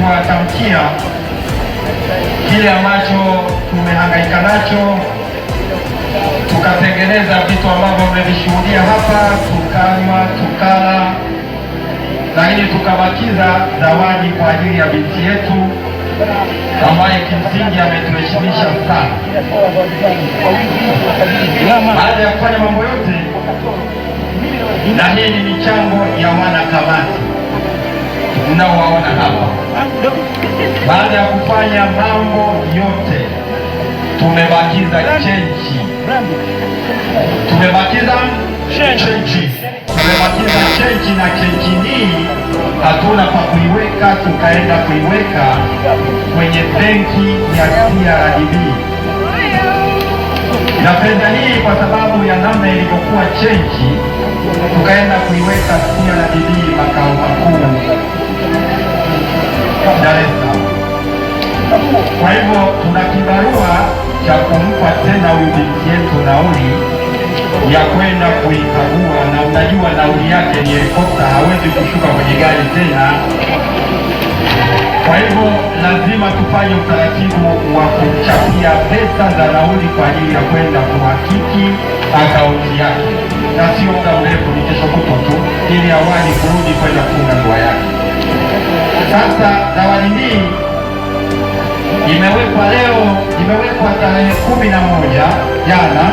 Kuwatamkia kile ambacho tumehangaika nacho, tukatengeneza vitu ambavyo mmevishuhudia hapa, tukanywa, tukala, lakini tukabakiza zawadi kwa ajili ya binti yetu ambaye kimsingi ametuheshimisha sana. Baada ya kufanya mambo yote, na hii ni michango ya wanakamati mnaowaona hapa. Baada ya kufanya mambo yote, tumebakiza chenji, tumebakiza chenji, tumebakiza chenji, na chenji hii hatuna pa kuiweka, tukaenda kuiweka kwenye benki ya CRDB. Na fedha hii kwa sababu ya namna ilivyokuwa chenji, tukaenda kuiweka CRDB makao makuu Dar es Salaam. Kwa hivyo tuna kibarua cha kumpa tena huyu binti yetu nauli ya kwenda kuikagua, na unajua nauli yake ni helikopta, hawezi kushuka kwenye gari tena. Kwa hivyo lazima tufanye utaratibu wa kumchapia pesa za nauli kwa ajili ya kwenda kuhakiki akaunti yake, na sio muda mrefu, ni kesho kutwa tu, ili awahi kurudi kwenda kufunga ndoa yake. Sasa zawadi hii imewekwa leo, imewekwa tarehe 11 jana,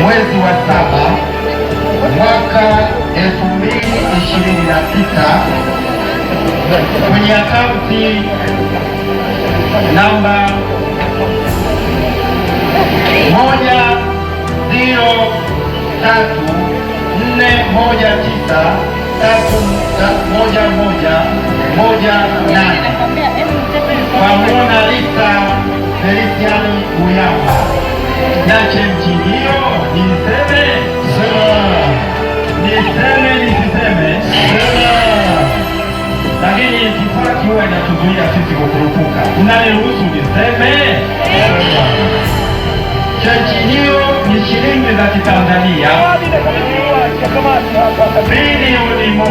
mwezi wa 7 mwaka 2026 kwenye akaunti namba 10341931118 kwa Mona Lisa Felician Muyamba. Na chenji hiyo niseme, niseme nisiseme? Lakini itifaki huwa inatuzuia sisi kukurupuka. Mnaniruhusu niseme? Chenji hiyo ni shilingi za Kitanzania bilioni 1